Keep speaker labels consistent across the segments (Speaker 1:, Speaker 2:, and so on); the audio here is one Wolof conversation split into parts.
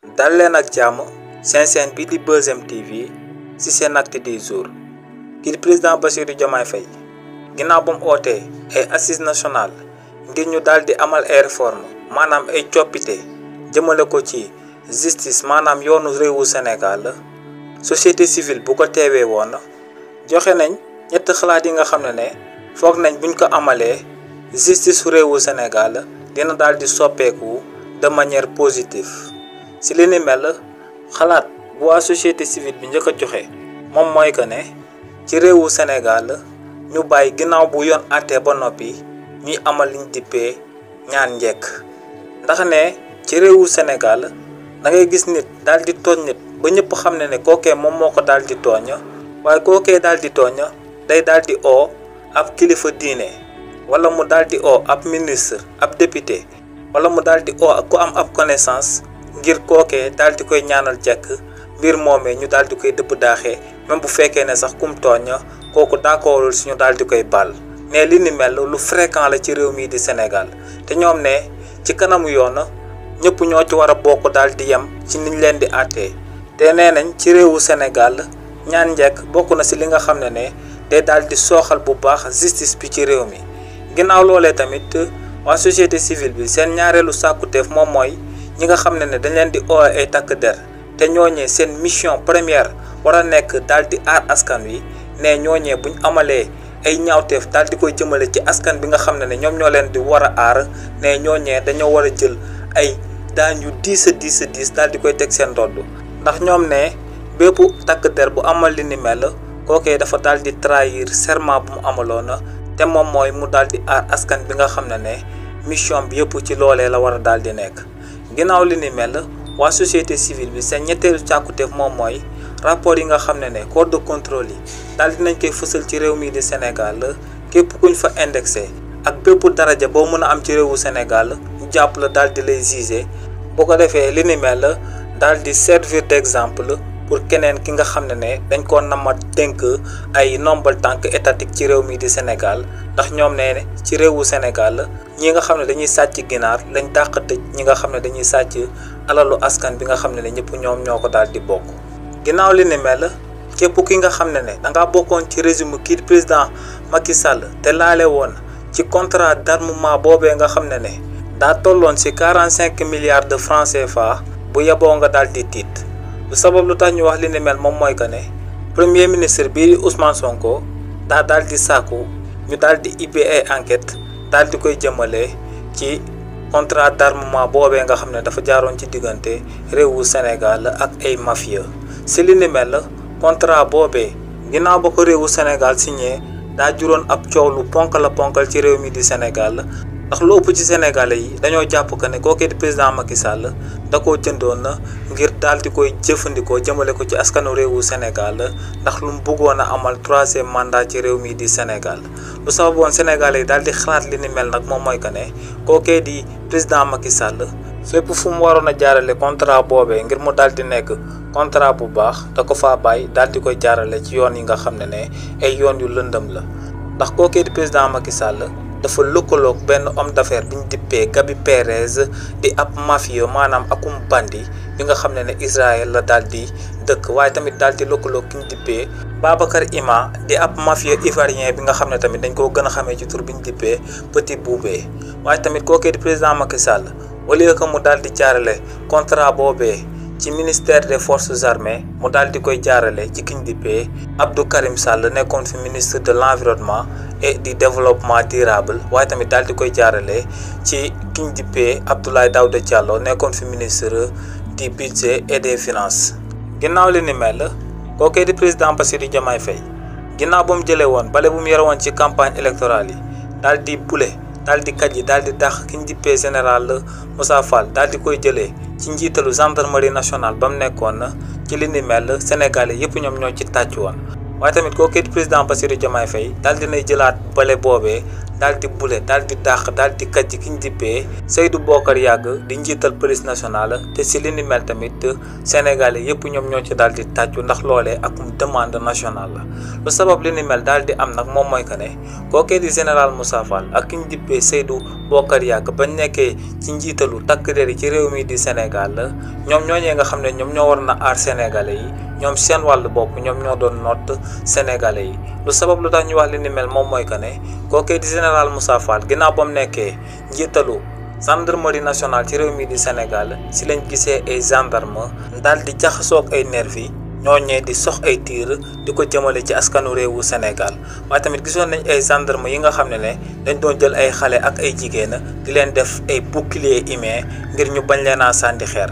Speaker 1: dal leen ak jàmm seen chaîne bi di Buzz M TV ci seen acte du jour kii di président Bassirou Diomaye Faye ginnaaw ba mu ootee ay assises nationales ngir ñu daal di amal ay réforme maanaam ay coppite jëmale ko ci justice maanaam yoonu réewu Sénégal société civile bu ko teewee woon joxe nañ ñetti xalaat yi nga xam ne foog nañ buñ ko amalee justice su réewu Sénégal dina daal di soppeeku de manière positive. si li ni mel xalaat bu waa société civile bi njëkk a joxe moom mooy que ne ci réewu Sénégal ñu bàyyi ginnaaw bu yoon àttee ba noppi ñuy amal liñ dippee ñaan njekk ndax ne ci réewu Sénégal da ngay gis nit daal di tooñ nit ba ñëpp xam ne kookee moom moo ko daal di tooñ waaye kookee daal di tooñ day daal di oo ab kilifa diine wala mu daal di oo ab ministre ab député wala mu daal di oo ku am ab connaissance ngir kookee daal di koy ñaanal jekk mbir moomee ñu daal di koy dëbb daaxee même bu fekkee ne sax kum tooñ kooku d'accordul suñu daal di koy baal ne li ni mel lu fréquent la ci réew mii di Sénégal te ñoom ne ci kanamu yoon ñëpp ñoo ci war a bokk daal di yem ci niñ leen di àttee te nee nañ ci réewu Sénégal ñaan njekk bokk na si li nga xam ne day daal di sooxal bu baax justice bi ci réew mi ginnaaw loolee tamit waa société civile bi seen ñaareelu sàkkuteef moom mooy ñi nga xam ne dañ leen di oo ay takk der te ñooñee seen mission première war a nekk daal di aar askan wi ne ñooñee buñ amalee ay ñaawteef daal di koy jëmale ci askan bi nga xam ne ñoom ñoo leen di war a aar ne ñooñee dañoo war a jël ay daan yu diis daal di koy teg seen ndodd ndax ñoom ne bépp takk der bu amal li ni mel kookee dafa daal di trahir serment bu mu amaloon te moom mooy mu daal di aar askan bi nga xam ne mission bi yëpp ci loolee la war a daal di nekk. ginnaaw li ni mel waa société civile bi seen ñetteelu càkkuteef moom mooy rapport yi nga xam ne corps de contrôle yi daal dinañ koy fësal ci réew mii di Sénégal képp kuñ fa indexé ak bépp daraja boo mën a am ci réewu Sénégal ñu jàpp la daal di lay juger boo ko defee li ni mel daal di servir d'exemple pour keneen ki nga xam ne dañ koo nama dénk ay nombal tànk étatique ci réew mii di Sénégal ndax ñoom ne ci réewu Sénégal ñi nga xam ne dañuy sàcc ginaar lañ dàq tëj ñi nga xam ne dañuy sàcc alalu askan bi nga xam ne ñëpp ñoom ñoo ko daal di bokk. ginnaaw li ni mel képp ki nga xam ne da ngaa bokkoon ci régime kii président Macky Sall te laale woon ci contrat d'armement boobee nga xam ne daa tolloon ci 45 milliards de francs CFA bu yeboo nga daal di tiit. lu sabab lu tax ñu wax li ni mel moom mooy que premier ministre bii di Ousmane Sonko daa daal di sàkku ñu daal di ibbi ay enquête daal di koy jëmale ci contrat d'armement boobee nga xam ne dafa jaaroon ci diggante réewu Sénégal ak ay mafia si li ni mel contrat boobee ginnaaw ba ko réewu Sénégal signé daa juróon ab coow lu ponkal ci réew mi di Sénégal ndax lu ëpp ci Sénégalais yi dañoo jàpp que kookee di président Macky Sall da koo jëndoon ngir daal di koy jëfandikoo jëmale ko ci askanu réewu Sénégal ndax lu mu bëggoon a amal 3e mandat ci réew mi di Sénégal lu sababoon Sénégalais yi daal di xalaat li ni mel nag moom mooy que kookee di président Macky Sall fépp fu mu waroon a jaarale contrat boobee ngir mu daal di nekk contrat bu baax da ko faa bàyyi daal di koy jaarale ci yoon yi nga xam ne ay yoon yu lëndëm la ndax kookee di président Macky Sall dafa lëkkaloog benn homme d'affaires bi ñu dippee Gabi Perez di ab mafia maanaam akum bandi bi nga xam ne Israël la daal di dëkk waaye tamit daal di lëkkaloog ki ñu dippee Babacar Ima di ab mafia ivoirien bi nga xam ne tamit dañ koo gën a xamee ci tur bi ñu dippee Petit Boubé waaye tamit kookee di président Macky Sall au lieu que mu daal di jaarale contrat boobee ci ministère des forces armées mu daal di koy jaarale ci ki ñu dippee Abdou Karim Sall nekkoon fi ministre de l'environnement et du développement durable waaye tamit daal di koy jaarale ci ki ñu dippee Abdoulaye Daouda Diallo nekkoon fi ministre du budget et des finances. ginnaaw li ni mel kookee di président Bassirou Diomaye Faye ginnaaw ba mu jëlee woon bale bu mu yore woon ci campagne électorale yi daal di bule daal di kaj yi daal di dàq ki ñu dippee général Moussa Fall daal di koy jëlee ci njiitalu gendarmerie nationale ba mu nekkoon ci li ni mel Sénégalais yëpp ñoom ñoo ci tàcc woon waaye tamit kookee di président Bassirou Diomaye Faye daal dinay jëlaat bale boobee daal di bule daal di dàq daal di kàjj ki ñu dippee Seydou Bokar Yàgg di njiital police nationale te si li ni mel tamit sénégalais yëpp ñoom ñoo ci daal di tàccu ndax loolee ak demande nationale la. lu sabab li ni mel daal di am nag moom mooy que ne kookee di général Moussa Fall ak ki ñu dippee Seydou Bokar Yàgg bañ nekkee ci njiitalu takk der yi ci réew mi di Sénégal la ñoom ñooñee nga xam ne ñoom ñoo war na aar sénégalais yi ñoom seen wàllu bopp ñoom ñoo doon noot sénégalais yi. lu sabab lu tax ñu wax li ni mel moom mooy que ne kookee di général Moussa Fall ginnaaw ba mu nekkee njiitalu gendarmerie nationale ci réew mi di Sénégal si lañ gisee ay gendarme daal di jaxasoog ay nervi ñooñee di sox ay tiir di ko jëmale ci askanu réewu Sénégal waaye tamit gisoon nañ ay gendarme yi nga xam ne dañ doon jël ay xale ak ay jigéen di leen def ay bouclier humain ngir ñu bañ leen a sànni xeer.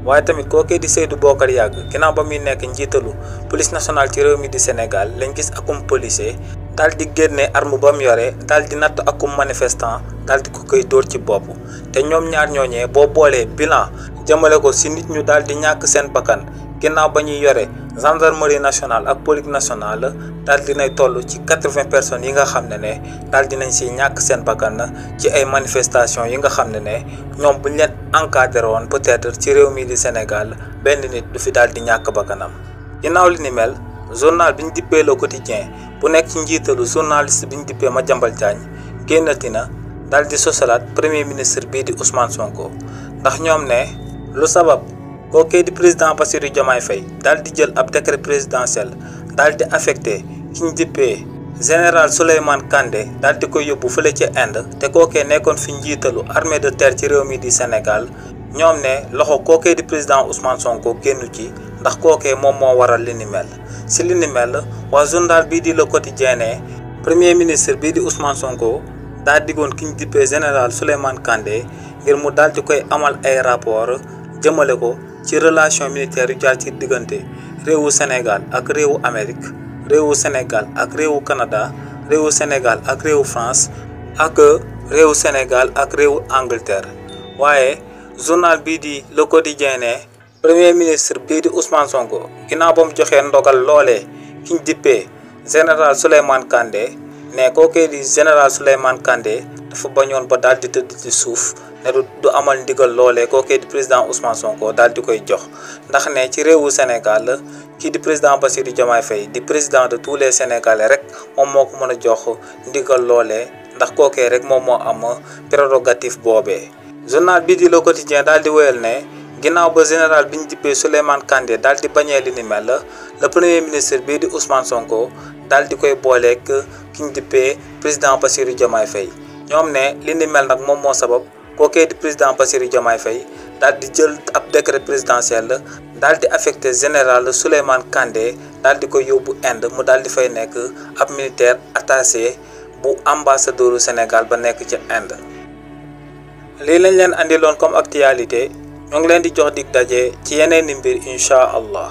Speaker 1: waaye tamit kookee di Seydou Bokar Yàgg ginnaaw ba muy nekk njiitalu police nationale ci réew mi di Sénégal lañ gis akum policier daal di génne arme ba mu yore daal di natt akum manifestant daal di ko koy dóor ci bopp te ñoom ñaar ñooñee boo boolee bilan jëmale ko si nit ñu daal di ñàkk seen bakkan ginnaaw ba ñuy yore gendarmerie nationale ak police nationale daal dinay toll ci 80 personnes yi nga xam ne daal dinañ si ñàkk seen bakkan ci ay manifestations yi nga xam ne ñoom buñ leen encadré woon peut-être ci réew mi di Sénégal benn nit du fi daal di ñàkk bakkanam. ginnaaw li ni mel journal bi ñu dippee Le Quotidien bu nekk ci njiitalu journaliste bi ñu dippee Madiambal Diagne génnati na daal di sosalaat premier ministre bii di Ousmane Sonko ndax ñoom ne lu sabab kookee di président Bassirou Diomaye Faye daal di jël ab décret présidentiel daal di affecté ki ñu dippee général Souleymane Kandé daal di koy yóbbu fële ci Inde te kookee nekkoon fi njiitalu armée de terre ci réew mi di Sénégal ñoom ne loxo kookee di président Ousmane Sonko génnu ci ndax kookee moom moo waral li ni mel. si li ni mel waa journal bii di Le Quotidien ne premier ministre bii di Ousmane Sonko daa diggoon ki ñu dippee général Souleymane Kandé ngir mu daal di koy amal ay rapport jëmale ko ci relation militaire yu jaar ci diggante réewu Sénégal ak réewu Amérique réewu Sénégal ak réewu Canada réewu Sénégal ak réewu France ak réewu Sénégal ak réewu Angleterre waaye journal bii di Le Quotidien ne premier ministre bii di Ousmane Sonko ginnaaw ba mu joxee ndogal loolee ki ñu dippee général Souleymane Kandé ne kookee di général Souleymane Kandé dafa bañoon ba daal di tëdd ci suuf ne du amal ndigal loolee kookee di président Ousmane Sonko daal di koy jox ndax ne ci réewu Sénégal kii di président Bassirou Diomaye Faye di président de tous les Sénégalais rek moom moo ko mën a jox ndigal loolee ndax kookee rek moom moo am prérogative boobee. journal bii di Le Quotidien daal di wéyal ne ginnaaw ba général bi ñu dippee Souleymane Kandé daal di bañee li ni mel le premier ministre bii di Ousmane Sonko daal di koy booleeg ki ñu dippee président Bassirou Diomaye Faye ñoom ne li ni mel nag moom moo sabab kookee di président Bassirou Diomaye Faye daal di jël ab décret présidentiel daal di affecté général Souleymane Kandé daal di koy yóbbu Inde mu daal di fay nekk ab militaire attaché bu ambassadeuru Sénégal ba nekk ci Inde. lii lañ leen andiloon comme actualité ñoo ngi leen di jox dig daje ci yeneen i mbir incha allah.